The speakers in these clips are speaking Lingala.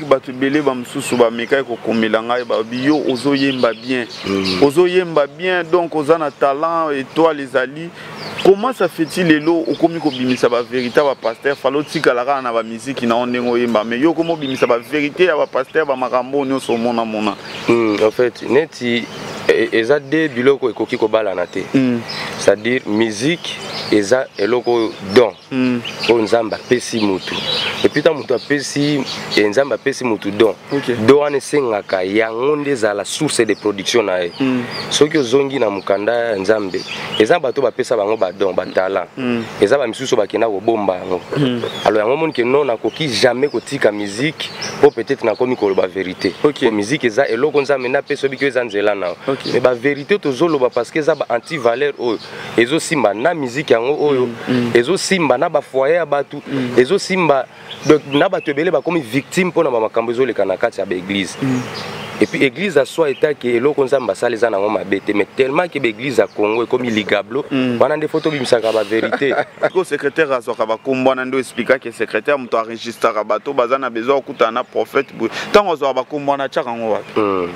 musique bato ebele bamosusu bamekaki kokomela ngai balobi yo ozoyemba bien mm. ozoyemba bien donc oza na talent étoile ezali comment ça fait-il lelo okomi kobimisa baverité ya bapaster fale otikala kaka na bamiziki na yo ndenge oyemba mais yo okomi obimisa baverité ya bapaster bamakambo oyo nyonso omonamona mm, en fait neti e, eza de biloko ekoki kobalana te mm. c'est-à-dire musique eza eloko oyo don mm. oyo nzambe apesi motu epuis ntango moto apesi eh, nzambe apesi motu don okay. don wana esengaka yango nde ezala source de production na ye mm. soki ozongi na mokanda ya nzambe eza bato bapesa bango badon batalent mm. eza bamisusu bakenda kobomba yango mm. alors yango omoni ke non nakoki jamais kotika musique mpo peut-être nakomi koloba vérité okay. po musique eza eloko nzambe nde apesa obiki eza nzela na okay. mais bavérité tozoloba parce que eza ba anti valeur oyo ezosimba na musique yango oyo mm, mm. ezosimba na bafoyer ya bato mm. ezosimba donc na bato ebele bakomi victime mpo na bamakambo ezoleka na kati ya baeglise mm. et puis église ya soi etake eloko nzambe asala eza nango mabe te mais tellement ke baeglise ya congo ekomi ligablo mm. wana nde fo tobimisaka baverité ko secrétaire azwaka bakombo wana nde oexplikaki secrétaire moto enregistraka bato baza na besoin okutana na prophète boye ntango azwaka bakombo wana atiaka yango wapi mm.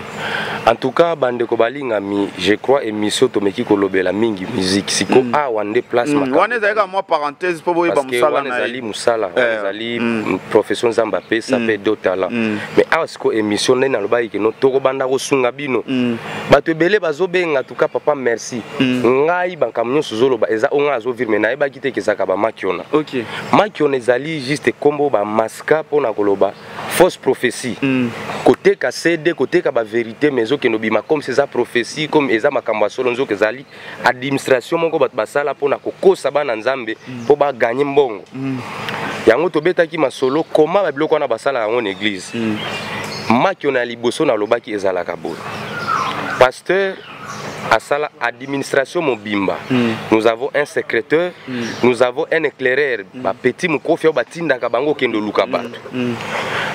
En tout cas bandeko balingami je crois émission tomeki kolobela mingi musique siko mm. awa nde place mm. wana ezali kaka mwa parenthèse mpo boyeba mosala na ezali mosala wana eh. ezali mm. profession nzambe apesa mpe mm. do talent mm. mais awa siko émission nde nalobaki keno tokobanda kosunga bino mm. bato ebele bazobenga tout cas papa merci mm. ngai bankambo nyonso ozoloba eza oyo ngai azovire mais nayebaki te kezalaka bamakiona okay. makiona ezali juste nkombo bamaska mpo na koloba fausse prophétie mm. koteka cd koteka baverité mais ezokende obima comme eza prophétie comme eza makambo ya solo nzoka ezali administration moko bato basala mpona kokosa bana nzambe mpo mm. baganye mbongo mm. yango tobetaki masolo koma babiloko wana basala yango na église mm. makiona ya liboso nalobaki ezalaka boye pasteur asala administration mobimba mm. nous avons un secrétaire mm. nous avons un éclaireur mm. bapetit mokofi oyo batindaka bango okende oluka mm. bato mm.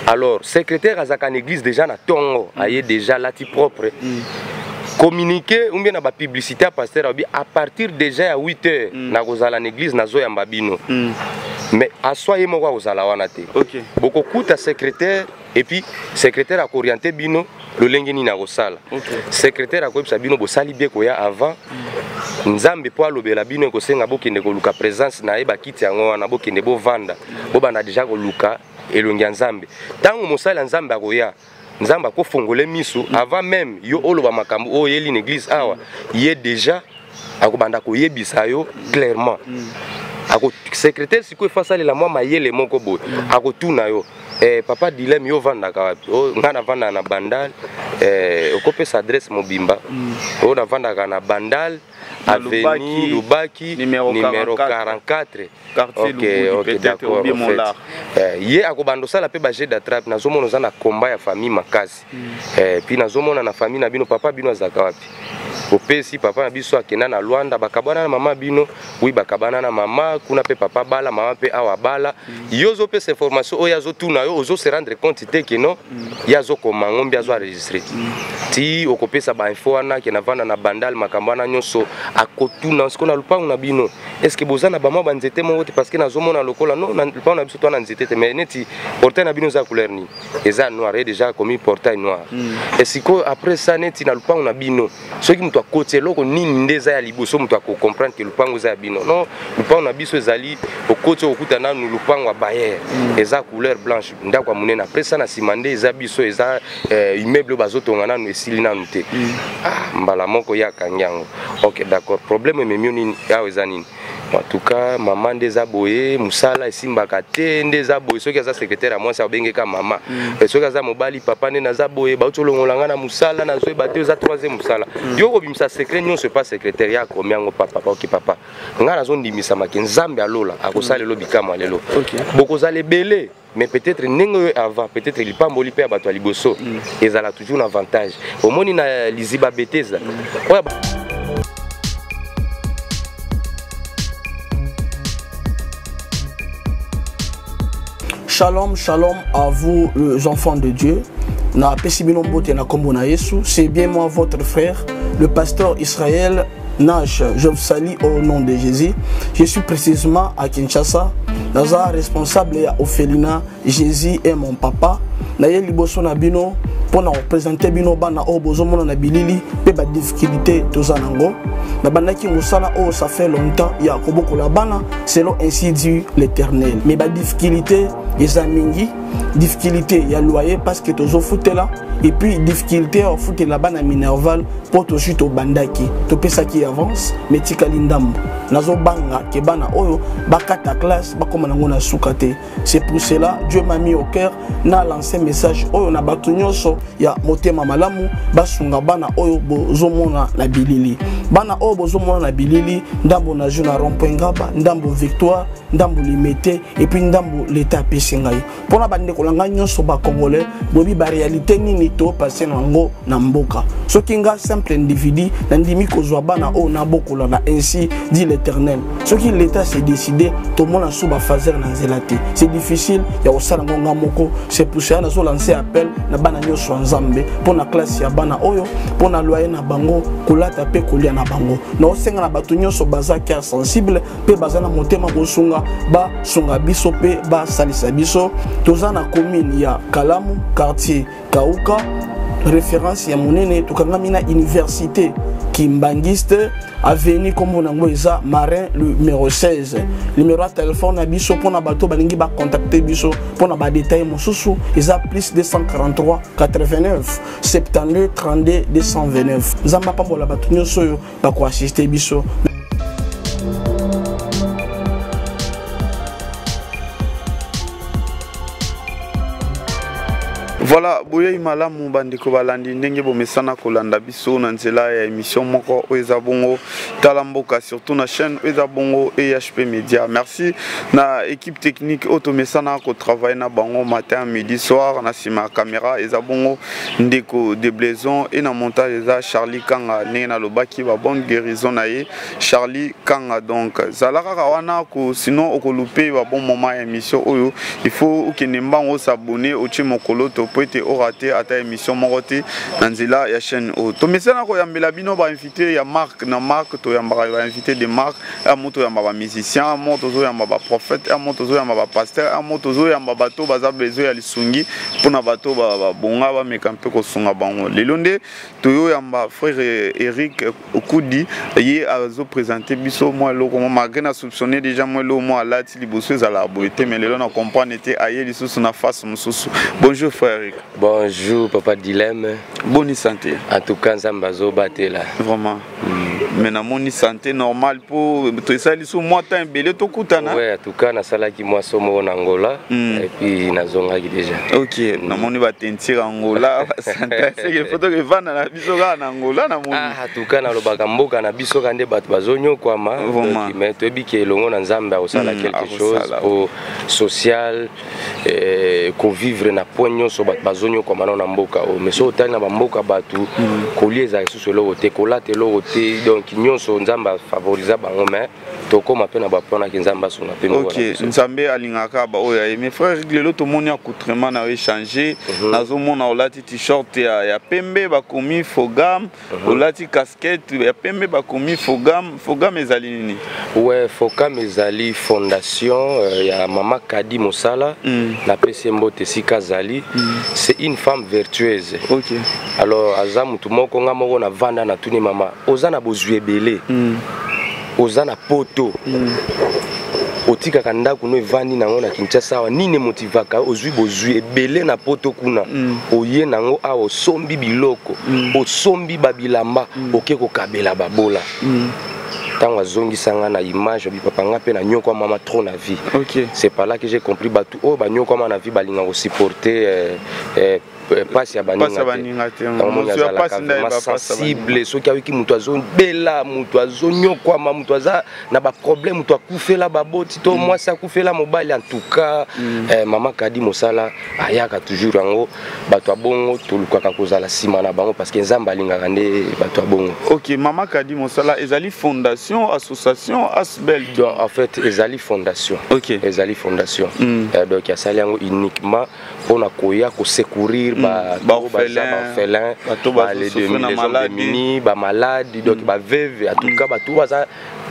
alors secrétaire azalaka na église déjà na ntongo mm. aye déjà alati propre mm. communiqué ou bien na bapublicité ya pasteur alobi à partir déjà ya 8 heures mm. nakozala na église nazoyamba bino mm. mais aswa ye moko akozala wana te okay. bokokuta secrétaire et puis secrétaire akoriente bino lolenge nini akosala okay. secrétaire akoyebisa bino bosali bie koya avant mm. nzambe mpo alobela bino ekosenga bokende koluka présence na ye bakiti yango wana bokende bovanda mm. bobanda deja koluka elongi ya nzambe ntango mosali ya nzambe akoya nzambe akofongole miso mm. avant même yo oloba makambo oyo oyeli na église awa mm. ye deja akobanda koyebisa yo clairement mm. ako secrétaire sikoyo efa asalela mwa mayele moko boye mm. akotuna yo eh, papa dileme yo ovandaka wapi oh, ngai navandaka na bandal eh, okopesa adresse mobimba mm. oyo oh, navandaka na bandal avenue lubaki numéro 44 quartier okay, okay, d'accord, en fait. Eh, ye akobanda osala mpe baje d'attrape nazomona oza na combat ya famille makasi mm. eh, puis nazomona na famille na bino papa bino azalaka wapi opesi papa na biso akenda na Luanda bakabwana na mama bino oui bakabana na mama kuna mpe papa bala mama mpe awa bala mm. yo ozopesa information oyo azotuna yo ozo se rendre compte te ke non mm. ye azokoma yango mbi azo enregistre mm. ti okopesa bainfo wana ke navanda na bandal makambo wana nyonso akotuna sikoyo na lopango na bino est ce que boza na bamwa banzete moko te parce que nazomona lokola non na lopango na biso toa na nzete te mais neti portail na bino eza couleur nini eza noir ye déjà akomi portail noir mm. e sikoyo après ça neti na lopango na bino soki moto akoti eloko nini nde eza ya liboso moto akocomprendre ke lopango eza ya bino non lopango na biso ezali okoti okokuta nanu lopango ya bayer mm. eza couleur blanche ndako ya monene après ça na nsima nde eza biso eza eh, immeuble oyo bazotonga nanu esili nanu te mm. ah, mbala moko ye akangi yango ok d'accord problème ememi yo nini awa eza nini en tout cas mama nde eza boye mosala esimbaka te nde eza boye soki aza secrétaire ya mwasi abengeka mama mm. Eh, soki aza mobali papa nde naza boye bauti olongola ngai na mosala nazoyeba te eza troisième mosala mm. yo okobimisa secret nyonso epa secrétaire ya akomi yango papa ok papa ngai nazondimisama ke nzambe alola akosala lelo bikamwa lelo okay. bokozala ebele mais peut-être ndenge oyo avant peut-être lipamboli mpe ya bato ya liboso mm. ezala toujours na avantage omoni na liziba betesda mm. oyo Shalom, shalom à vous, les enfants de Dieu. Na bino mbote na kombo na Yesu. C'est bien moi, votre frère, le pasteur Israël Nash. Je vous salue au nom de Jésus. Je suis précisément à Kinshasa. Naza responsable ya Ophelina. Jésus est mon papa. Naye liboso na bino mpona kopresente bino bana oyo bozomona na bilili mpe badifficulté toza nango. Nabandaki mosala oyo ça fait longtemps ya kobokola bana selon ainsi dit l'Éternel, mais badifficulté eza mingi. Difficulté ya loyer parce que tozofutela, et puis difficulté ya kofutela bana minerval mpo tozwi, tobandaki, topesaki avance mais tikali ndambo. Nazobanga ke bana oyo bakata classe, bakóma nango na suka te. C'est pour cela Dieu m'a mis au cœur na lancé message oyo na bato nyonso ya motema malamu basunga bana oyo bozomona na bilili. Bana oyo bozomona na bilili, ndambo na jeu na rond-point Ngaba, ndambo Victoire, ndambo Limete, et puis ndambo l'État apesi ngai. Mpona bandeko na ngai nyonso bacongolais, boyebi baréalité nini topase nango na mboka. Soki nga simple individu nandimi kozwa bana oyo nabokola na ainsi dit l'Éternel, soki l'État s'est décidé, tomona so bafaser na nzela te, c'est difficile ya kosala yango nga moko. C'est pour cela nazolancer appel na bana nyonso ya Nzambe mpo na classe ya bana oyo, mpo na loyer na bango, kolata mpe kolia na bango. Naosenga na bato nyonso baza cœur sensible mpe baza na motema kosunga, basunga biso mpe basalisa biso. Toza na commune ya Kalamu, quartier Kauka, référence ya monene. Tokangami na université Kimbangiste, avenue nkombo nango eza Marin numéro 16. Numéro ya telefone na biso mpona bato balingi bacontacte biso mpona badetail mosusu eza plus 243 89 72 32 229. Nzambe apambola bato nyonso oyo bakoassiste biso. Voilà, boyei malamu bandeko balandi, ndenge bomesana kolanda biso na nzela ya émission moko oyo eza bongo Tala Mboka, surtout na chaîne oyo eza bongo EHP Media. Merci na équipe technique oyo tomesana kotravaille na bango matin, midi, soir. Na nsima ya caméra eza bongo ndeko de Blaison e na montage eza Charlie Kanga. Ndenge nalobaki, babonne guérison na ye Charlie Kanga. Donc zala kaka wana ko, sinon okolupe babon moment ya émission oyo. Il faut okende mbango osabone, otie mokolo to po ete orate ata émission moko te na nzela ya chaîne oyo. Tomesana koyambela bino bainvité ya marque na marque. Toyambaka bainvité de marque mo, toyamba bamusicien mo, tozoyamba baprophète mo, tozoyamba bapasteur mo, tozoyamba bato baza besoin ya lisungi mpona bato babonga bameka mpe kosunga bango. Lelo nde toyoyamba frère Eric Okudi. Ye azoprésente biso mwa eloko mo, malgré na soupçonné déjà mwa eloko mo alati liboso ezalaka boye te, mais lelo na comprendre ete aye lisusu na face mosusu. Bonjour frère Eric. Bonjour papa Dilemme. Boni santé? En tout cas Nzambe azobatela. Vraiment, mais namoni santé normale mpo tosali so mwa temps ebele tokutana. Ouais, en tout cas nasalaki mwa so moko na Angola et puis nazongaki déjà. Ok, namoni bateinture Angola, basante seke foto evanda na biso kaka na Angola namoni. Ah, en tout cas nalobaka mboka na biso ka nde bato bazonyokwama, mais toyebi ke elongo na Nzambe akosala quelque chose po social, kovivre na point nyonso. Bato bazonyokwama nao na mboka oyo, mais so otali na bamboka bato, kolia ezala lisusu eloko te, kolata eloko te. Donc nyonso Nzambe afavorisa bango, mais tokóma mpe na bapoint naki Nzambe asunga mpe. Ok, Nzambe alingaka baoyo aye. Mais frère, lelo tomoni accoutrement na yo échange. Nazomona olati t-shirt ya pembe bakomi Fogam, olati casquette ya pembe bakomi Fogam. Fogam ezali nini? Ouais, Focam ezali fondation ya mama Kadi Mosala. Napesi ye mbote esika azali. C'est une femme vertueuse. Alors aza mutu moko nga moko navanda natuni: mama, oza na bozwi ebele, oza na poto, otikaka ndako no evandi nango na Kinshasa awa, nini emotivaka ozwi bozwi ebele na poto kuna, oye nango awa, osombi biloko, osombi babilamba, oke kokabela babola? Ntango azongisanga na image, abi: papa, nga mpe nanyokwama mama trop na vie. C'est par là que j'ai compris, bato oyo banyokwama na vie balinga kosupporter pasi ya baninga te. Omoni azalaka vraiment sensible. Soki ayoki moto azobela, moto azonyokwama, moto aza na baproblème, moto akufela baboti to mwasi akufela mobali, en tout cas mama Kadi Mosala ayaka toujours yango. Bato ya bongo tolukaka kozala nsima na bango parce que Nzambe alingaka nde bato ya bongo. Ok, mama Kadi Mosala ezali fondation, association, asbel? Donc en fait ezali fondation. Ezali fondation. Donc asali yango uniquement mpona koya kosecourir bato baza baorphelin, démunis, bamalade, donc baveuve, en tout cas bato baza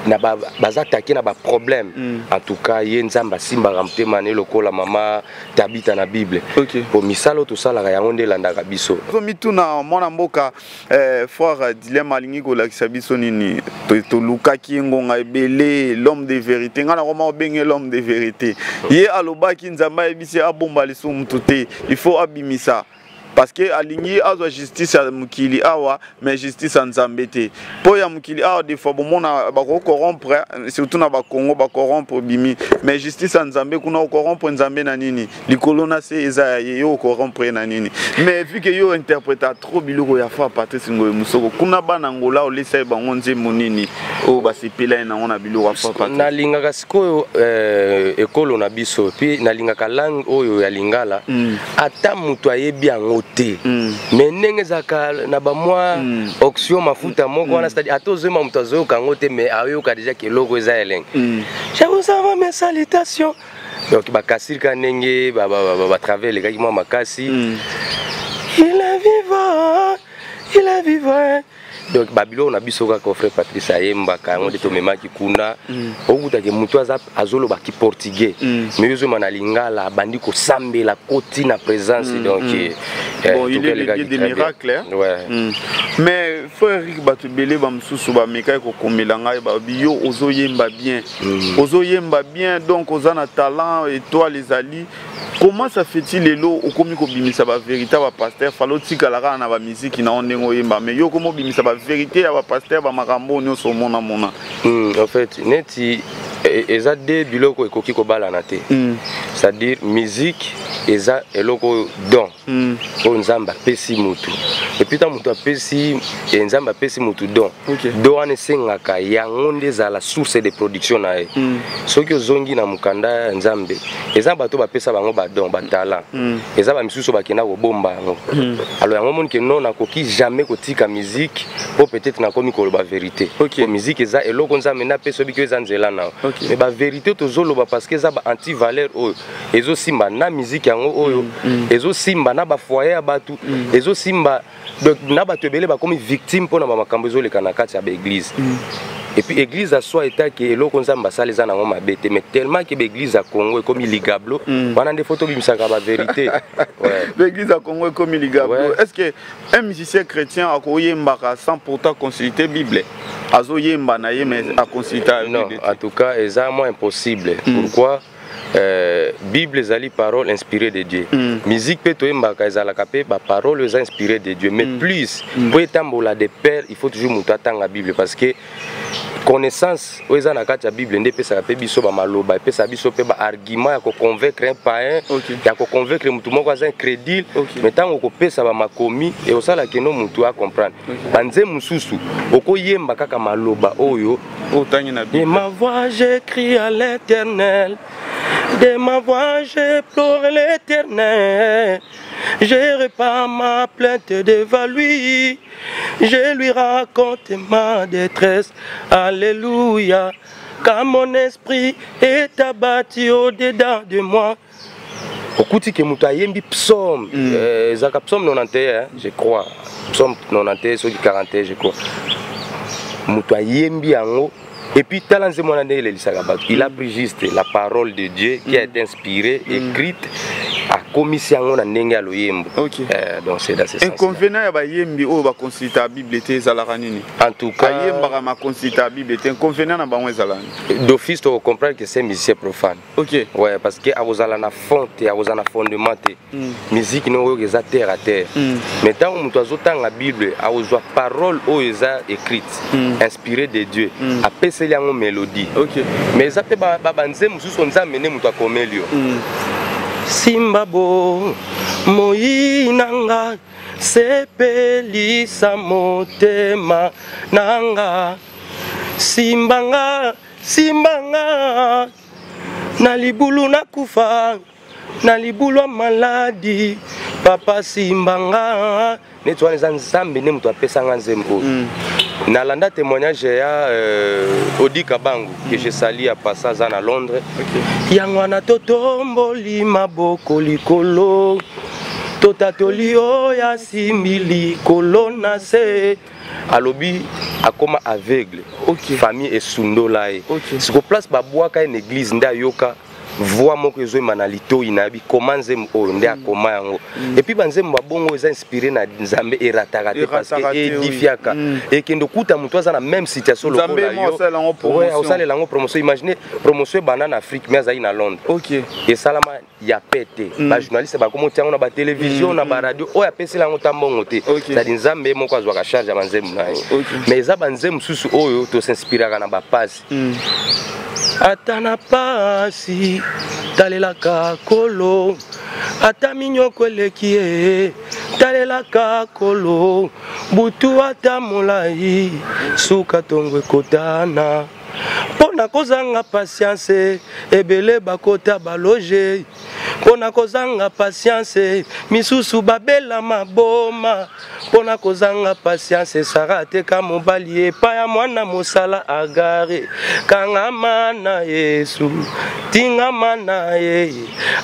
Na baza attaqué na baproblème. En tout cas, ye Nzambe asimbaka motema ne lokola mama Tabita na Bible. Po misala oyo tosalaka, yango nde elandaka biso. Mituna, mwana mboka frère Dilemme alingi kolakisa biso nini? Tolukaki ye ngonga ebele, l'homme de vérité. Ngai nakoma obenge l'homme de vérité. Ye alobaki Nzambe ayebisi abomba lisusu mutu te, il faut abimisa, parce que alingi azwa justice ya mokili awa, mais justice ya Nzambe te. Mpo ya mokili awa, des fois bomona bakocorrompre, surtout na Bakongo, bacorrompre bimi, mais justice ya Nzambe kuna, ocorrompre Nzambe na nini? Likolo na se eza ya ye, yo ocorrompre ye na nini? Mais vu que yo interpréta trop biloko ya frère Patrice Ngoye Mosoko, kuna bana Ngola olesa ye bango nzembo nini oyo basepela ye nango na biloko ya frère Patrice? Nalingaka sikoyo ekolo na biso, puis nalingaka langue oyo ya lingala. Ata moto ayebi yango te, mais ndenge ezalaka na bamwa onction, mafuta moko wana, c'est-à-dire ata ozoyeba, moto azoyoka yango te, mais ayoka déjà ke eloko eza elengi. Je vous envoie mes salutations. Donc bakasirika ndenge batravers elekaki mwa makasi. Il est vivant, il est vivant. Donc babiloko na biso kaka frère Patrice ayembaka, yango nde tomemaki kuna. Okutaki motu aza azolobaki portugais, mais ozoyemba na lingala, abandi kosambela, koti na présence. Donc bon, il est le Dieu des miracles, hein? Ouais. Mais frère Eric, bato ebele bamosusu bamekaki kokomela ngai, babi yo ozoyemba bien, ozoyemba bien, donc oza na talent, étoile ezali. Comment ça fait-il lelo okomi kobimisa bavérité ya bapasteur? Fala otikala kaka na bamiziki na yo ndenge oyemba, mais yo okomi obimisa bavérité ya bapasteur, bamakambo oyo nyonso omonamona. En fait, neti eza de biloko ekoki kobalana te. C'est-à-dire musique eza eloko oyo don oyo Nzambe apesi mutu. Et puis ntango moto apesi, Nzambe apesi mutu don, don wana esengaka yango nde ezala source de production na ye. Soki ozongi na mokanda ya Nzambe, eza bato bapesa bango badon, batalent. Eza bamisusu bakenda kobomba yango. Alors yango omoni ke non, nakoki jamais kotika musique mpo peut-être nakomi koloba vérité. Po musique eza eloko Nzambe nde apesa, obiki oyo eza nzela na yo. Mais bavérité tozoloba parce que eza ba anti-valeur oyo ezosimba na musique, yango oyo ezosimba na bafoyer ya bato, ezosimba donc na bato ebele bakomi victime mpona bamakambo ezoleka na kati ya baeglise. Et puis église aswa etake eloko Nzambe asala eza nango mabe te, mais tellement ke baeglise ya Congo ekomi ligablo, wana nde faut tobimisaka bavérité, ouais. L'église ya Congo ekomi ligablo. Ouais. Est ce que un musicien chrétien akoyembaka sans pourtant consulter Bible? Azoyemba na ye, mais aconsulta Non, Bible te. en tout cas eza mwa impossible. Pourquoi? Bible ezali parole inspirée de Dieu. Musique mpe toyembaka ezalaka mpe baparole oyo eza inspiré de Dieu, mais plus mpo etambola de pair, il faut toujours moto atanga Bible, parce que connaissance oyo eza na kati ya Bible nde epesaka mpe biso bamaloba, epesaka biso mpe baargument ya koconvaincre un païen, ya koconvaincre motu moko aza incrédule. Mais ntango okopesa bamakomi, ekosala keno motu acomprendre. Banze mosusu okoyemba kaka maloba oyo otangi na De Bible. ma voix, j'écris à l'Éternel. De ma voix, j'implore l'Éternel. Je répands ma plainte devant lui. Je lui raconte ma détresse. Alléluia. Car mon esprit est abattu au-dedans de moi. Okuti ke moto ayembi psaume, ezalaka psaume 91, hein, je crois, psaume 91 soki 41, je crois. Moto ayembi yango, et puis tala nzembo wana ndenge elelisaka bato. Il a pris juste la parole de Dieu qui a été inspirée, écrite, akomisi yango na ndenge ya loyembo. Donc c'est dans ce sens. Inconvénient ya bayembi oyo baconsulta Bible te ezalaka nini? En tout cas, Ayembaka maconsulta Bible te, inconvénient na bango ezalaka nini? D'office tokocomprendre que c'est un musicien profane. Ouais, parce que akozala na fond te, akozala na fondement te. Musique no oyo eza terre à terre. Mais ntango moto azotanga Bible, akozwa parole oyo eza écrite, inspirée de Dieu, apeseli yango mélodie. Mais eza mpe banzembo mosusu Nzambe nde moto akomeli yo. Simba bo moi nanga, sepelisa motema nanga, simbanga, simbanga na libulu nakufa, na libulu ya maladi, papa simbanga. Neti wana eza Nzambe nde moto apesanga nzembo oyo. Nalanda témoignage ya Odi Kabangu, que je salue ya passa, aza na Londres. Yango wana totomboli maboko likolo. Totatoli oyo asimbi likolo na se. Alobi akoma aveugle. Famille esundola ye. Siko place babwaka ye na église nde ayoka voix moko ezoyemba na litoi na yebi koma nzembo oyo nde akoma yango. Et puis banzembo babongo eza inspiré na Nzambe, erataka te parce que edifiaka. Ekende okuta moto aza na même situation lokola yo, osalela yango promotion. Imagine promotion ebanda na Afrique, mais azali na Londres. Esalama ya pe te. Bajournaliste bakoma otia yango na batélévision, na baradio oyo apesela yango ta mbongo te. C'est-à-dire Nzambe moko azwaka charge ya banzembo na ye. Mais eza banzembo mosusu oyo tosinspiraka na bapasi. Ata na pasi, talelaka kolo. Ata minyoko eleki ye, talelaka kolo. Butu ata molai, suka tongo ekotana. Mpo na kozanga patience, ebele bakota baloge. Mpo na kozanga patience, misusu babela maboma. Mpo na kozanga patience, Sara ateka mobali epai ya mwana mosala Agare. Kangama na Yesu, tingama na ye,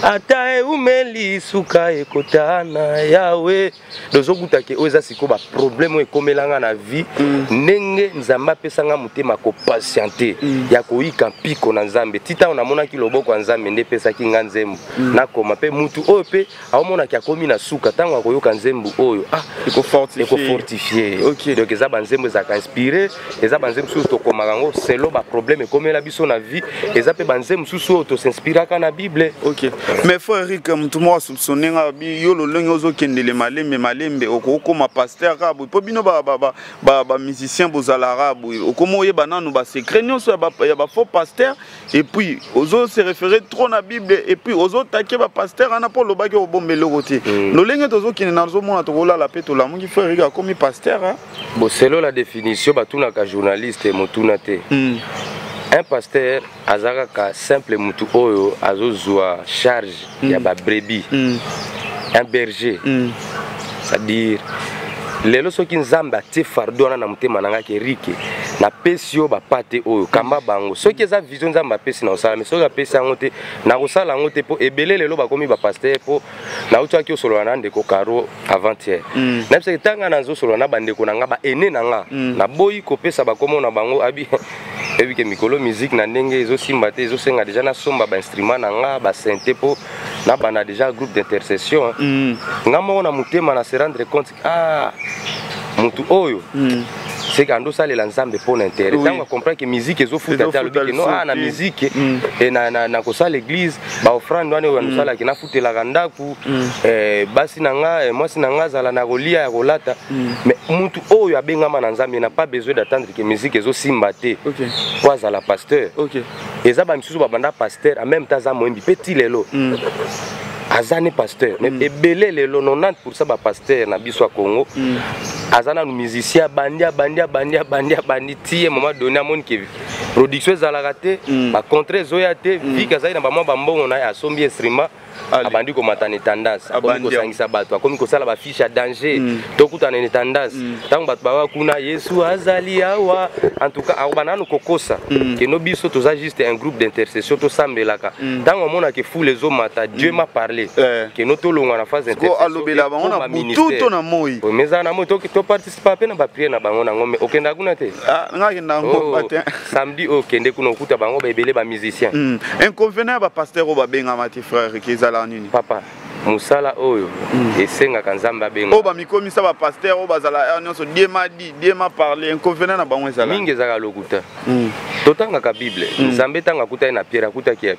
ata eumeli, suka ekotana Yawe. Tozokutake oyo eza sikoyo baproblème oyo ekomelanga na vie. Ndenge Nzambe apesanga motema kopatienter, ya koyika mpiko na Nzambe, ti ntango namonaki loboko ya Nzambe nde epesaki nga nzembo. Nakoma mpe mutu oyo mpe aomonaki akomi na suka, ntango akoyoka nzembo oyo, ah, ekofortifie. Donc eza banzembo ezalaka inspiré, eza banzembo mosusu tokomaka yango selon baproblème ekomela biso na vie, eza mpe banzembo mosusu oyo tosinspiraka na Bible. Ok, mais frère Eric, motu moko asoupçonne nga bi yo lolenge ozokendele malembe malembe, okokoma pasteur kaka boye, mpo bino bamusicien bozalaka boye, okoma oyeba nanu basecret nyonso ya bafaux pasteur, et puis ozo se référer trop na Bible, et puis ozotake bapasteur wana mpo olobaki obomba eloko te. Lolenge tozokende, nazomona tokolala mpe tolamuki, frère Eric akomi pasteur, hein? Bon, selon la définition batunaka journaliste motuna te. Un pasteur aza kaka simple mutu oyo azozwa charge ya babrebis, un berger. C'est-à-dire lelo soki Nzambe atie fardeau wana na motema na ngai ke Eric, napesi yo bapate oyo, kamba bango, soki eza vision Nzambe apesi na kosala, mais soki apesi yango te, nakosala yango te. Mpo ebele lelo bakomi bapasteur, mpo nautaki osolola na ndeko Caro avant-hier, nayebisaki ntanga nazosolola na bandeko na nga, baene na nga, naboyi kopesa bakomo na bango. Abi eyebi ke mikolo musique na ndenge ezosimba te, ezosenga déjà nasomba bainstrument na nga, basynthé, mpo nabanda déjà groupe d'intercession. Nga moko na motema na se rendre compte, ah, mutu oyo seke ando osalela Nzambe mpo na intérêt. Ntango acomprendre ke musique ezofuta te, alobi ke no, ah, na musique na kosala église, baoffrande wana oyo osalaki, nafutelaka ndako, basi na nga, mwasi na nga azala na kolia, ya kolata. Mais mutu oyo abengama na Nzambe n'a pas besoin d'attendre ke musique ezosimba te po azala pasteur. Eza bamisusu babanda pasteur, en même temps aza moyembi mpe ti lelo aza ne pasteur. Mais ebele lelo, 90 bapasteur na biso ya Congo aza nanu musicien. Abandi, abandi, abandi, abandi, abandi ti ye moment donné amoni ke production ezalaka te, bacontrat ezoya te. Vike azali na bamwa bambongo na ye, asombi instrument, abandi komata na tendance, akomi kosangisa bato, akomi kosala bafiche ya danger. Tokutana na tendance, ntango bato bawa kuna, Yesu azali awa. En tout cas akobanda nanu kokosa keno biso toza juste un groupe d'intercession, tosambelaka. Ntango amonaka foule ezomata, Dieu m'a parlé keno tolongwa na phase. Alobela bango na butu to na moi? Mais eza na moi, toparticipa mpe na baprière na bango nango, mais okenda kuna te. Nga kenda yango te. Samedi oyo okende kuna, okuta bango baebele, bamusicien. Inconvénient ya bapasteur oyo babengama te, frère, ke ezala nini? Papa, mosala oyo esengaka Nzambe abenga. Oyo bamikomisa bapasteur, oyo bazala heure nyonso "Dieu m'a dit, Dieu m'a parlé", inconvénient na bango ezala? Mingi ezalaka lokuta. Totangaka Bible, Nzambe ntango akutaki na Pierre, akutaki ye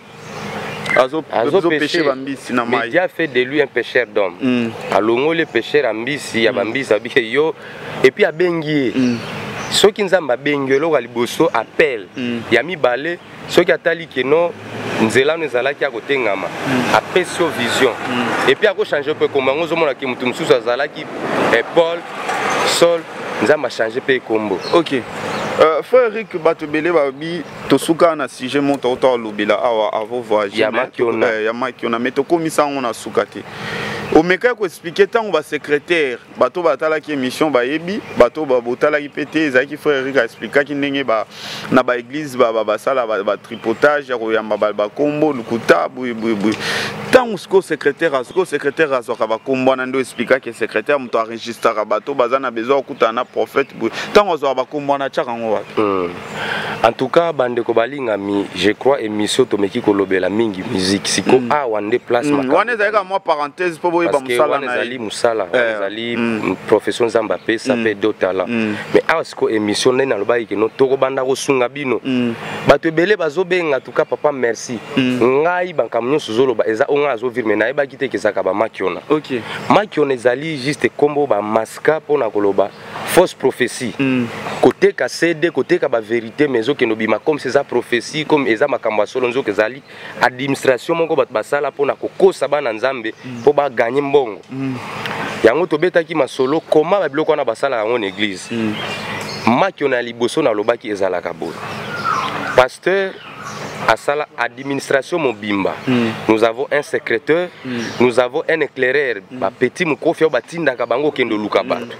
azopêcher bambisi na mai. Dieu a fait de lui un pêcheur d'homme. Alongoli pêcheur ya mbisi, ya bambisi, abike yo, et puis abengi ye. Soki Nzambe abengi yo, eloko ya liboso appel. Ya mibale, soki atali keno nzela wana ezalaki ya kotengama, apesi yo vision, et puis akochange mpe kombo yango. Ozomonaki motu mosusu azalaki Paul, Saul, Nzambe achange mpe ekombo. Ok, frère Eric, bato ebele babi tosuka na sujet moto auta olobela awa avant voyage ya Makiona. Ya Makiona, mais tokomisa yango na suka te. Omekaki koexpliquer ntango basecrétaire, bato batalaki émission bayebi, bato botalaki mpe te. Ezalaki frère Eric aexplikaki ndenge na baéglise basala batripotage ya koyamba bakombo lukuta boye boye boye. Ntango sikoyo secrétaire, sikoyo secrétaire azwaka bakombo wana, nde oexplikaki secrétaire moto aregistraka bato baza na besoin kokutana na prophète boye. Ntango azwaka bakombo wana, atiaka yango wapi? En tout cas, bandeko balingami, je crois émission tomeki kolobela mingi musique siko awa nde place. Wana ezalaki mwa parenthèse mpo boyeba mosala na ezali mosala, wana ezali profession Nzambe apesa mpe do talent. Mais awa siko émission ndenge nalobaki que non, tokobanda kosunga bino. Bato ebele bazobenga: "En tout cas papa, merci." Ngai bankambo nyonso ozoloba eza o ngai azovivre, mais nayebaki te kezalaka bamakiona. Makiona ezali juste nkombo bamaska mpona koloba fausse prophétie, koteka CD, koteka bavérité, mais ezokende obima comme eza prophétie, comme eza makambo ya solo. Nzoka ezali administration moko bato basala mpona kokosa bana Nzambe mpo baganye mbongo. Yango tobetaki masolo koma babiloko wana basala yango na église. Makiona ya liboso nalobaki ezalaka boye: pasteur asala administration mobimba. Nous avons un secrétaire, nous avons un éclaireur, bapetit mokofi oyo batindaka bango okende oluka bato.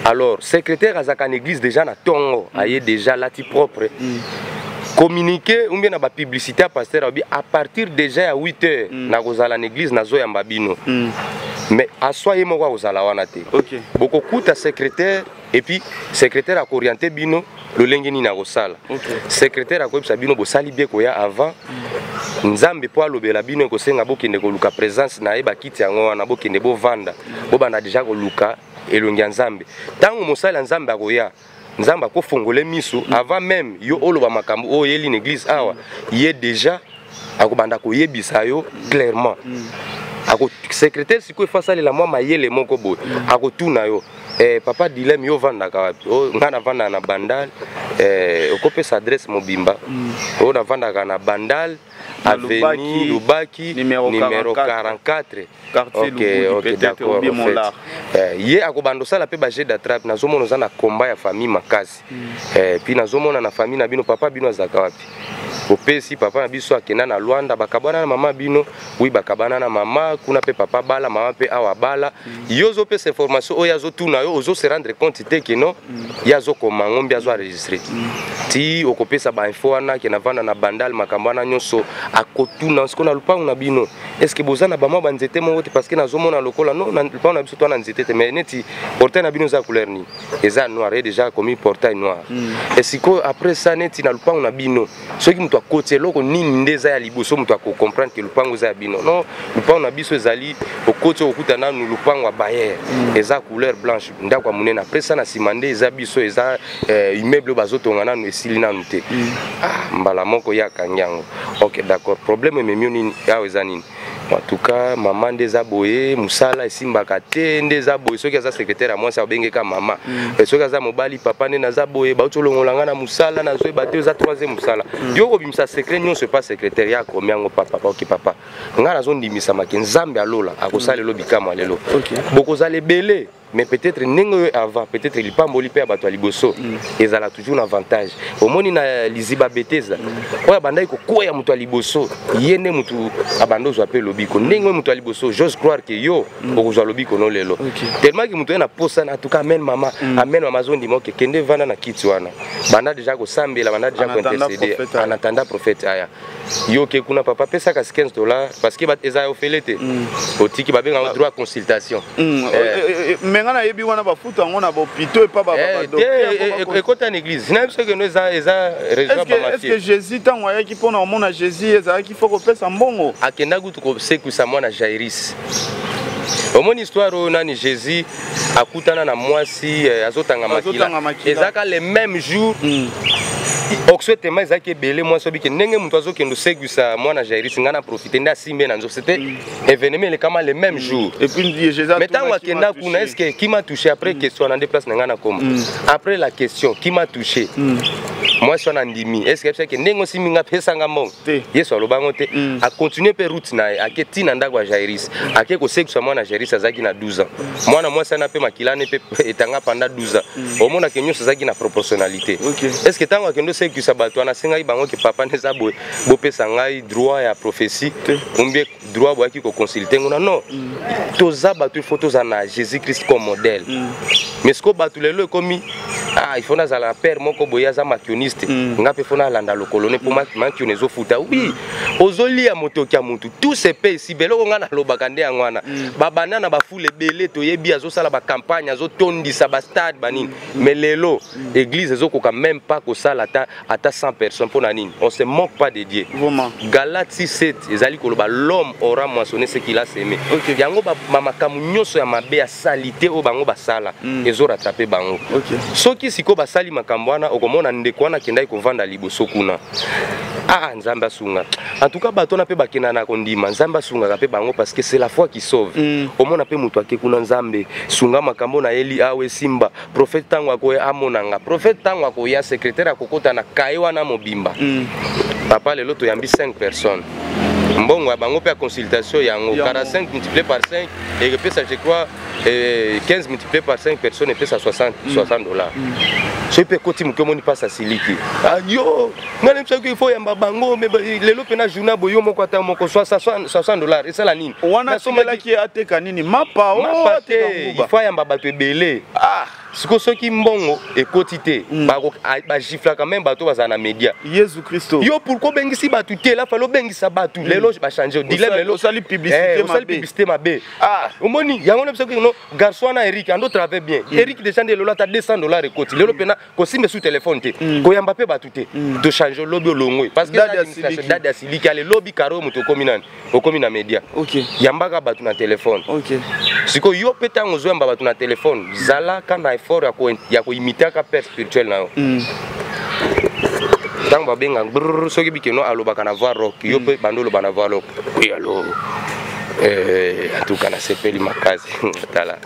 Alors secrétaire azalaka na église déjà na ntongo, aye déjà alati propre, communiqué ou bien na bapublicité ya pasteur alobi: "À partir déjà ya 8 heures, nakozala na église, nazoyamba bino." Mais aswa ye moko akozala wana te. Bokokuta secrétaire et puis secrétaire akooriente bino lolenge nini akosala. Secrétaire akoyebisa bino: "Bosali bien koya avant. Nzambe mpo alobela bino, ekosenga bokende koluka présence na ye. Bakiti yango wana, bokende bovanda, bobanda déjà koluka elongi ya Nzambe." Ntango mosali ya Nzambe akoya, Nzambe akofongole miso. Avant même yo oloba makambo oyo oyeli na église awa, ye déjà akobanda koyebisa yo clairement. Ako secrétaire sikoyo efa asalela mwa mayele moko boye, akotuna yo: "Papa Dileme, yo ovandaka wapi?" "Oh, ngai navandaka na Bandal." "Okopesa adresse mobimba?" "Oyo navandaka na Bandal, avenue Lubaki, numéro 44." Quartier. Ok, d'accord. En fait, ye akobanda osala mpe bajeu d'attrape: "Nazomona oza na komba ya famille makasi. Puis nazomona na famille na bino, papa bino azalaka wapi?" Opesi: "Papa na biso akenda na Lwanda, bakabwana na mama bino." "Oui, bakabana na mama kuna mpe, papa bala mama mpe awa bala." Yo ozopesa information oyo azotuna yo, ozose rendre compte te que non, ye azokoma yango mbi azo enregistre. Ti okopesa bainfo wana que navanda na Bandal, makambo wana nyonso, akotuna: "Siko na lupango na bino, est ce que boza na bamwa banzete moko te? Parce que nazomona lokola no na lupango na biso to na nzete te." "Mais neti portail na bino eza couleur nini?" "Eza noir." Ye déjà akomi portail noir. E sikoyo après ça, neti na lupango na bino, soki moto akoti, eloko nini nde eza ya liboso moto akocomprendre que lupango eza ya bino? "Non, lupango na biso ezali, okoti, okokuta nanu lupango ya bayer, eza couleur blanche, ndako ya monene. Après ça, na nsima nde eza biso, eza immeuble oyo bazotonga, nanu esili nanu te." Ah, mbala moko ye akangi yango: "Ok, d'accord. Problème ememi yo nini awa, eza nini?" "En tout cas mama, nde eza boye, mosala esimbaka te, nde eza boye." Soki aza secrétaire ya mwasi, abengeka mama. Soki aza mobali: "Papa, nde naza boye, bauti olongola nga na mosala, nazoyeba te, eza troisième mosala." Yo kobimisa secret nyonso epa secrétaire, ya akomi yango: "Papa, ok papa, nga nazondimisama que Nzambe alola akosala lelo bikamwa lelo." Bokozala ebele, mais peut-être ndenge oyo avant, peut-être lipamboli mpe ya bato ya liboso ezala toujours na avantage. Omoni na liziba Betesda, oyo abandaki kokwea moto ya liboso, ye nde motu abanda ozwa mpe lobiko. Ndenge oyo moto ya liboso, j'ose croire que yo okozwa lobiko no lelo. Tellement que moto ye na posa, en tout cas amen mama, amen mama, azondima. Ok, kende vanda na kiti wana, banda déjà kosambela, banda déjà kointercéder en attendant prophète aya. Yo ke kuna: "Papa, pesaka 15 dollars," parce que eza ofele te, otiki, babengaka droit consultation. Mais nga nayebi wana bafuta yango na bopito epa. Ekota na église nayebi soki eno eza réseau. Est-ce Jésus, ntango ayaki mpona komona Jésus, ezalaki fo kopesa mbongo? Akenda kutu kosekwisa mwana Jairis. Omoni histoire oyo nani, Jésus akutana na mwasi azotanga makila, ezalaka le même jour. Oxo tema ezalaki ebele. Mwasi obike ndenge moto azokende osekwisa mwana Jairis, ngai na profite nde asimbe na nzoto. C'était événement elekama le même jour. Mais ntango akenda kuna, est ce que qui m'a touché? Après question wana nde place na ngai nakoma. Après la question "qui m'a touché", mwasi wana andimi. Est ce que ebisaki ndenge osimbi nga, apesanga mbongo? Yesu alobango te. Akontinue mpe route na ye, ake ntina ndako ya Jairis, ake kosekisa mwana Jairis, azalaki na 12 ans. Mwana mwasi wana mpe makila ne mpe etanga pendant 12 ans. Omonake nyonso ezalaki na proportionnalité. Est ce que ntango akende osekisa bato wana, asengaki bango que "Papa, nde eza boye, bopesa ngai droit ya prophétie ou bien droit boyaki koconsulte nguna. Non, toza bato, il faut tozala na Jésus Christ comme modèle. Mais sikoyo bato lelo ekomi: ah, il faut nazala na père moko boye aza makioniste, nga mpe faut nalanda lokolo ne mpo makione ezofuta. Oui, ozolia motoki ya mutu, tout se paie ici. Beloko nga nalobaka nde yango wana. Babanda na bafule ebele, toyebi, azosala bacampagne, azotondisa bastade, banini, mais lelo église ezokoka même pas kosala ata 100 personnes. Mpo na nini? On se moque pas de Dieu. Vraiment. Galates 6:7 ezali koloba: l'homme aura moissonné ce qu'il a semé. Yango bamakambo nyonso ya mabe, ya saleté oyo bango basala, ezorattrape bango. Soki sikoyo basali makambo wana, okomona ndeko wana akendaki kovanda liboso kuna. Ah, Nzambe asunga. En tout cas, bato wana mpe bakenda na kondima, Nzambe asungaka mpe bango, parce que c'est la foi qui sauve. Omona mpe moto ake kuna: Nzambe sunga, makambo nayeli awa esimba. Prophète ntango akoya, amonanga prophète ntango akoya, secrétaire akokota na kaye wana mobimba. Papa, lelo toyambi 5 personnes, mbongo ya bango mpe ya consultation yango. Yango. 45 multiplié par 5 ekepesa, je crois, 15 multiplié par 5 personnes epesa 60, 60 dollars. Soki mpe ekoti moke, omoni mpasi, asiliki: ah, yo ngai nayebisaki il faut yamba bango, mais lelo mpe na journée boye, yo moko ata moko 60 dollars esala nini? Wana atikelaki ateka nini? Mapa o Mapa ateka te. nguba? Il faut ayamba bato ebele. Ah. Sikoyo soki mbongo ekoti te, bagiflaka même bato bazala na média. Yesu Kristo! Yo, pourquoi obengisi bato te? La fallait obengisa bato. Lelo bachange dilemme, lelo Osali publicité Eh, osali mabe. publicité mabe. Ah. Omoni yango na biso no garçon wana Eric ando travaille bien. Eric déjà nde lelo ata 200 dollars ekoti lelo mpena kosimba su telefone te, koyamba mpe bato te. Tochange, lobi olongwe, parce que Dadi eza administration. asiliki. Dadi asiliki ale lobi karo moto okomi nani, okomi na média. Yambaka bato na telefone. Sikoyo yo mpe, ntango ozoyamba bato na telefone, zalaka na effort ya koimitaka père spirituel na yo. Ntango babenga brrr, soki bikeno alobaka na voix rauque, yo mpe bando oloba na voix rauque. Oui, allo, atuka nasepeli makasi. Tala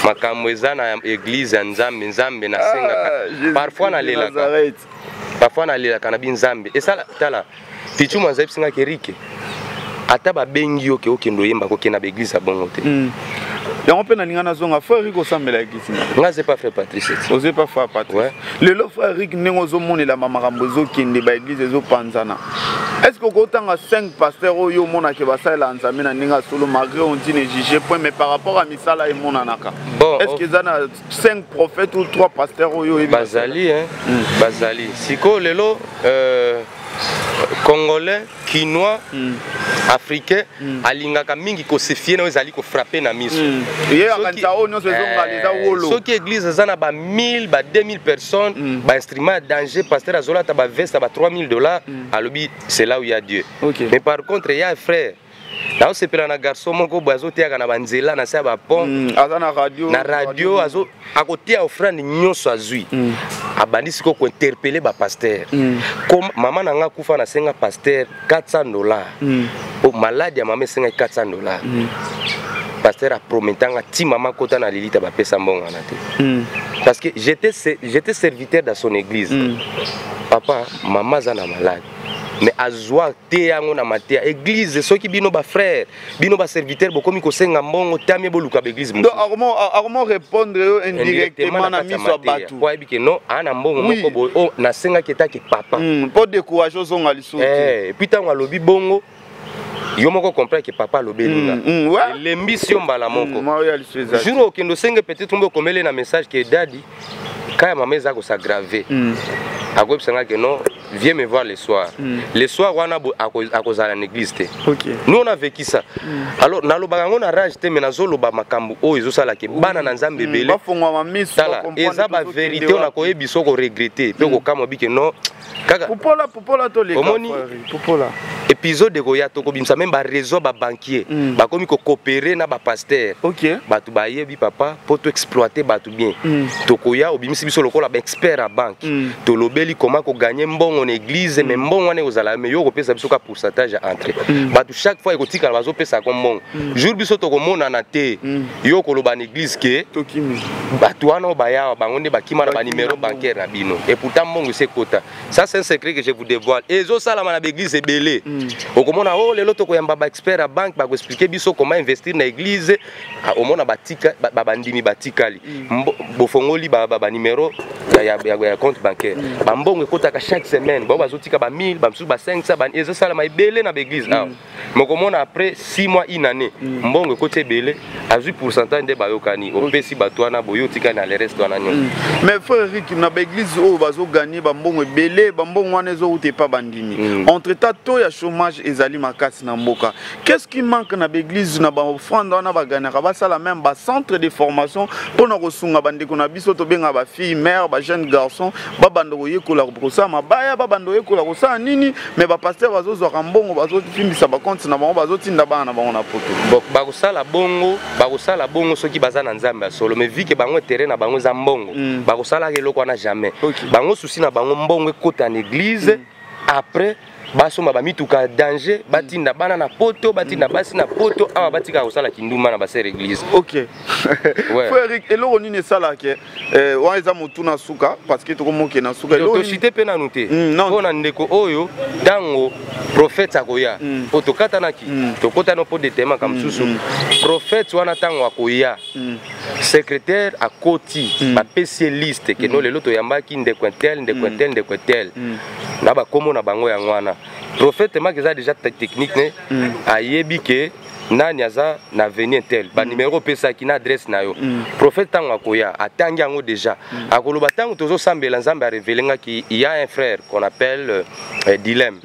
makambo eza na église ya Nzambe. Nzambe, nasengaka. Ah, Parfois nalelaka, parfois nalelaka na binzambe esala. Tala, Pichu Mwanza yebisingaki: Erike, ata babengi yo ke okende oyemba, kokende na baeglise ya bongo te. Yango mpe nalinga nazonga. Frère Erik, osambela église? Nga ze pas frère Patrice ti. Oze pa frère Patrice? Ouais. Lelo, frère Erik, ndenge ozomonela makambo ezokende, baeglise ezopanzana, est ce que okotanga 5 pasteur oyo omonake basalela Nzambe na ndenge ya solo, malgré on dit ne juge point, mais par rapport à misala emonanaka? Bon, est ce que eza na 5 prophètes ou 3 pasteurs oyo oyebi? Bazali, hein? Bazali. Sikoyo lelo, congolais, kinois, africain alingaka mingi kosefie na oyo ezali kofrappe na miso. Ye akanisa oyo nyonso ezongala eza wolo. Soki église eza na ba 1000, ba 2000 personnes, bainstrument ya danger, pasteur azolata baveste ya ba 3000 dollars, alobi c'est là où il y a Dieu. Mais par contre ya frère, naosepela na garçon moko boye azoteyaka na banzela, na se ya bapont. Aza na radio. Na radio, azo akotia offrande nyonso azwi. Abandi sikoyo kointerpeller bapasteur. Mama na nga akufa, nasenga pasteur 400 dollars. Po maladi ya mama esengaki 400 dollars. Pasteur aprometanga ti mama akota na lilita, bapesa mbongo wana te. Parce que j'étais serviteur dans son église. Papa, mama aza na malade, mais azwa te yango na mateya église. Soki bino bafrère, bino baserviteur, bokomi kosenga mbongo, tamie boluka baeglise. Donc akomo répondre yo indirectement na miso ya bato. Po ayebi ke non, aa na mbongo moko boye oyo nasengaki etake papa. Mpo décourage, ozonga lisusu te. Et puis ntango alobi bongo, yo moko comprendre ke papa alobeli nga. Elembisi yo mbala moko. Mwa oyo ya lisusu eza. Jour okende osenge, peut-être mbe okomeli na message ke dadi ka ya mama eza kos'aggrave. Akoyebisa ke non, viens me voir le soir. Le soir wana akozala na église te. Nous, on a vécu ça. Alors nalobaka yango na rage te, mais nazoloba makambo oyo ezosala ke bana na Nzambe ebele bafongwama miso. Tala, eza bavérité oyo nakoyebi so koregretter mpe kokamwa bike non kaka. Pupola, pupola, toleka. Omoni pupola. Épisode ekoya, tokobimisa même baréseau babanquier bakomi kokopere na bapaster. Bato bayebi papa mpo toexploite bato bien. Tokoya, obimisi biso lokola baexpert ya banque. Tolobeli koma koganye mbongo na église, mais mbongo wana ekozala, mais yo okopesa biso ka pourcentage ya entrée. Bato chaque fois ekotikala bazopesaka mbongo. Jour biso tokomonana te, yo okoloba na église ke tokimi. Bato wana oyo bayawa, bango nde bakima na Bakimi banimero na mbongo. Bancaire na bino, et pourtant mbongo esi ekota. Ça, c'est un secret que je vous dévoile. Ezosalama na baeglise ebele. Okomona o lelo tokoyamba baexpert ya banque, bakoexplike biso comment investir na église. Ah, omona batika bandimi batikali. Bofongoli banimero ya compte bancaire, bambongo ekotaka chaque semaine. Bao bazotika ba 1000, bamosusu ba 500, ezosalama ebele na baeglise awa. Mokomona après 6 mois, une année, mbongo ekoti ebele, azwi pourcentage nde bayokani, opesi bato wana boye, otikali na le reste wana nyonso. Mais frère Eric, na baeglise oyo bazoganye bambongo ebele, bambongo wana ezowuta epa bandimi. Entre temps, taux ya chômage ezali makasi na mboka. Qu'est-ce qui manque na baeglise, na baoffrande wana baganyaka, basala même bacentre de formation mpona kosunga bandeko na biso, tobenga bafille mère, bajeune garçon, babanda koyekola kosala mabaya, babanda koyekola kosala nini? Mais bapasteur bazozwaka mbongo, bazofimbisa bacompte na bango, bazotinda bana na bango na poto. Bon, bakosala bongo, bakosala bongo soki baza na Nzambe ya solo. Mais vu que bango, intérêt na bango eza mbongo, bakosalaka eloko wana jamais. Bango, souci na bango, mbongo ekota na église, après basomba bamituka danger, batinda bana na poto, batinda basi na poto. Awa batikaka kosala kindumba na basere église. Ok. Frère Eric, eloko nini esalaka wana? Eza motuna suka, parce que tokomoke na suka. Toshite mpe nanu te. Mpo na ndeko oyo, ntango prophète akoya, po tokatanaki, tokotani mpo detemaka mosusu, prophète wana ntango akoya, secrétaire akoti, bapesi ye liste keno lelo toyambaki ndeko un tel, ndeko un tel, ndeko un tel, na bakombo na bango. Yango wana prophète maki eza déjà technique ne ayebi ke nani aza na avenue tel, banimero opesaki na adresse na yo. Prophète ntango akoya, atangi yango déjà, akoloba: ntango tozosambela, Nzambe arévéler ngaki, il y a un frère qu'on appelle Dilemme.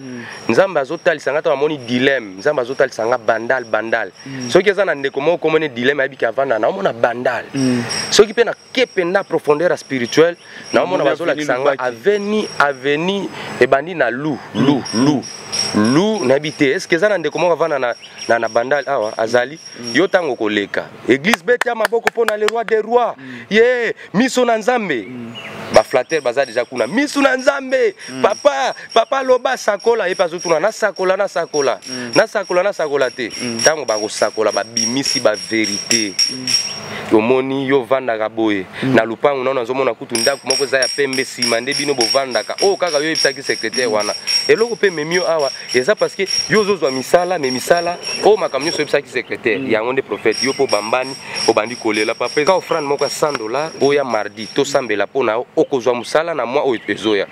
Nzambe azotalisa nga, ntango amoni Dilemme, Nzambe azotalisa nga Bandal. Bandal, soki eza na ndeko moko komoni Dilemme, ayebiki avanda, naomona Bandal. Soki mpe nake mpenza profondeur ya spirituelle, naomona bazolakisa nga avenue ebandi na lu lu lu lu, nayebi te. Est ce eza na ndeko moko avanda na Bandal awa? Azali. Yo ntango koleka église, beta maboko mpo na le roi des rois. Ye miso na Nzambe, baflatter baza deja kuna. Miso na Nzambe, papa, papa, loba, sakola. Ye mpe azotuna: nasakola, nasakola, nasakola, nasakola te? Ntango bakosakola, babimisi bavérité. Omoni, yo ovandaka boye na lupangu nano, azomona kutu ndako moko eza ya pembe nsima nde bino bovandaka. Oyo kaka yo oyebisaki secrétaire wana, eloko mpe ememi yo awa eza parce que yo ozozwa misala, me misala oyo, makambo nyonso oyebisaki secrétaire yango nde prophète yo mpo bambani, obandi kolela: papa, ka offrande moko ya 100 $, oyo ya mardi tosambela mpo na yo, okozwa mosala na mwa oyo ezoya.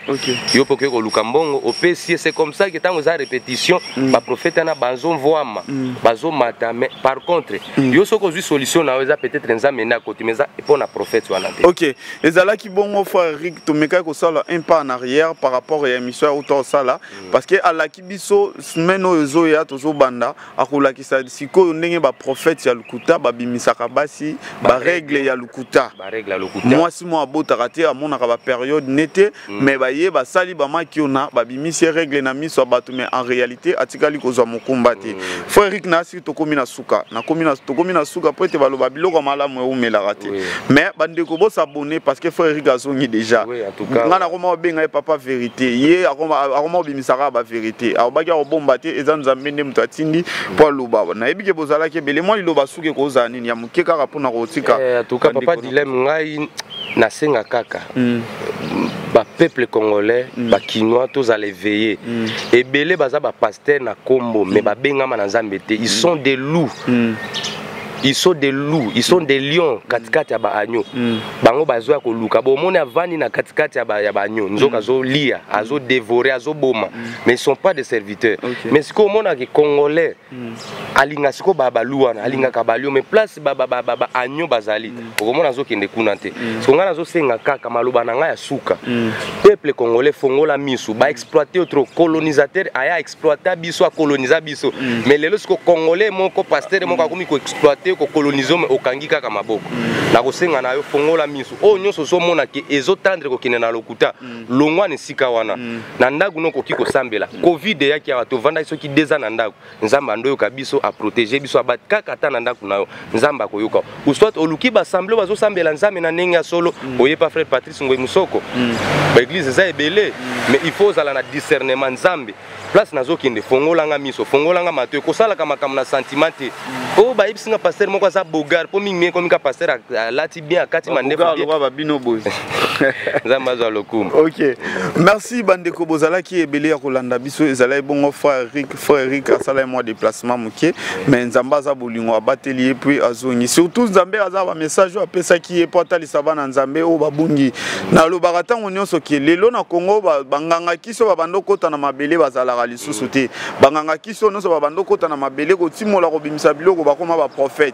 Yo mpo okoki koluka mbongo, opesi ye. C'est comme ça que ntango eza répétition, baprophète wana bazomvwama, bazomata. Mais par contre, yo soki ozwi solution na yo, eza peut-être Nzambe nde akoti, mais eza mpo na prophète wana te. Ok, ezalaki bongo, frère Eric. Tomekaki kosala un pas en arrière par rapport ya émission ya uta osala, parce que alaki biso semaine oyo ezoya, tozobanda, akolakisa sikoyo ndenge baprophète ya lokuta babimisaka basi barègle ya lokuta. Barègle ya lokuta. Mwasi mo abotaka te, amonaka bapériode ne te, mais baye basali bamaki ona, babimisi ye règle na miso ya bato, mais en réalité atikali kozwa mokumba te. Frère Eric, na asili, tokomi na suka, tokomi na suka po ete baloba biloko ya malamu eumelaka te. Mais bandeko, bosabonner, parce que frère Eric azongi déjà. Oui, en tout cas. Nga nakoma obenga ye papa vérité. Ye akoma obimisaka bavérité, alobaki akobomba te. Eza Nzambe nde moto atindi mpo aloba. Nayebi ke bozalaki ebele. Mwa liloba suki ekozala nini ya moke kaka mpona kotika? En tout cas, papa Dilemme, ngai nasenga kaka bapeuple congolais, bakinois, tozala éveillé. Ebele baza bapasteur na kombo, mais babengama na Nzambe te. Ils sont des loups, ils sont des loups, ils sont des lions katikati ya baagneau. Bango bazoya koluka, bomoni avandi na katikati ya baagneau, nzoka azolia, azodévorer, azoboma, mais ils sont pas des serviteurs. Mais sikoyo omonaka congolais alinga sikoyo balu wana, alingaka balion, mais place baagneau bazali, okomona azokende kuna te. Siko ngai nazosenga kaka maloba na ngai ya suka: peuple congolais, fongola misu. Baexploite yo trop. Colonisateur aya exploita biso, akoloniza biso, mais lelo siko congolais moko, pasteur moko akomi koexploite, kokolonize, me okangi kaka maboko. Nakosenga na yo, fongola misu. Oyo nyonso ozomona ke ezotendre kokende na lokuta, longwa na esika wana. Na ndako no okoki kosambela. Covid eyaki awa, tovandaki soki 2 ans na ndako. Nzambe andoyoka biso, aprotéger biso, abati kaka. Ata na ndako na yo, Nzambe akoyoka. Ou soit oluki baassemblée bazosambela Nzambe na ndenge ya solo, oyepa frère Patrice Ngoi Musoko, baeglise eza ebele. Mais il faut ozala na discernement: Nzambe, place nazokende, fongolanga miso, fongolanga matoi. Kosalaka makambo na sentiment te. Oyo bayebisi nga, pasteur moko aza beau gars, mpo mingi mingi ekomi ka pasteur alati bien, akati mandefu. Lokola babino boye. Nzambe azwa lokumu. Ok, merci bandeko bozalaki ebele ya kolanda biso. Ezalaki bongo frère Eric. Frère Eric asalaki mwa déplacement moke, mais Nzambe aza bolingo, abateli ye mpe azongi. Surtout Nzambe aza bamessage oyo apesaki ye mpo atalisa bana Nzambe oyo babungi. Nalobaka ntango nyonso ke lelo na Congo banganga kisi oyo babanda okota na mabele bazalaka lisusu te. Banganga kisi oyo nyonso babanda okota na mabele kotimola, kobimisa biloko, bakoma baprophète.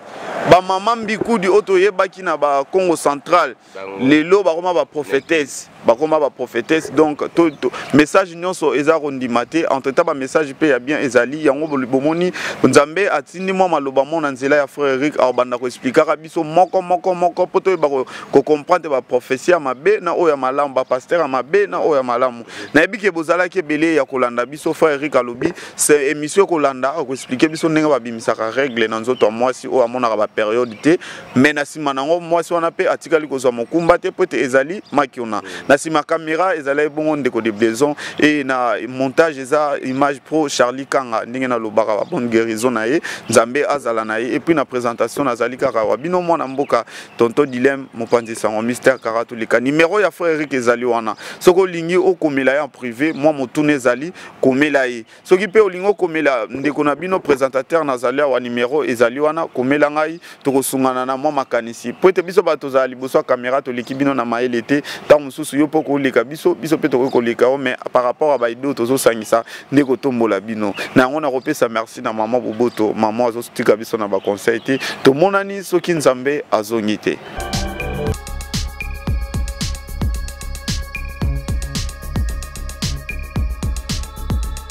Bamama mbikudi oyo toyebaki na bacongo central, lelo bakoma baprophétesse, bakoma baprophétesse. Donc to message nyonso eza kondima te. Entre temps bamessage mpe ya bien ezali. Yango bomoni Nzambe atindi mwa maloba mo na nzela ya frère Eric, akobanda koexplikaka biso moko moko moko mpo toyeba kocomprendre baprophétie ya mabe na oyo ya malamu, bapasteur ya mabe na oyo ya malamu. Nayebi ke bozalaki ebele ya kolanda biso. Frère Eric alobi c'est émission ekolanda, akoexplike biso ndenge babimisaka règle na nzoto ya mwasi oyo amonaka bapériode te, mais na nsima nango mwasi wana mpe atikali kozwa mokumba te po ete ezali makiona. Na nsima caméra ezalaki bongo ndeko de Blaison e na montage eza Image Pro Charlie Kanga. Ndenge nalobaka, ba bonne guérison na ye, Nzambe azala na ye. Et puis na présentation nazali kaka wa bino mwana mboka, tonton Dilem, mopanzi sango Mystère Karatulika. Numéro ya frère Eric ezali wana. Soki olingi okomela ye en privé, mwa motuna ezali, komela ye. Soki mpe olingi okomela ndeko na bino présentateur, nazali awa, numéro ezali wana, komela ngai, tokosungana na mwa makanisi, po ete biso bato tozala liboso ya caméra toleki bino na mayele te. Ntango mosusu yo mpo koleka biso, biso mpe tokoki koleka yo, mais par rapport ya baidée tozosangisa nde kotombola bino. Na yango nakopesa merci na mama Boboto. Mama azotika biso na baconseil te. Tomonani soki Nzambe azongi te.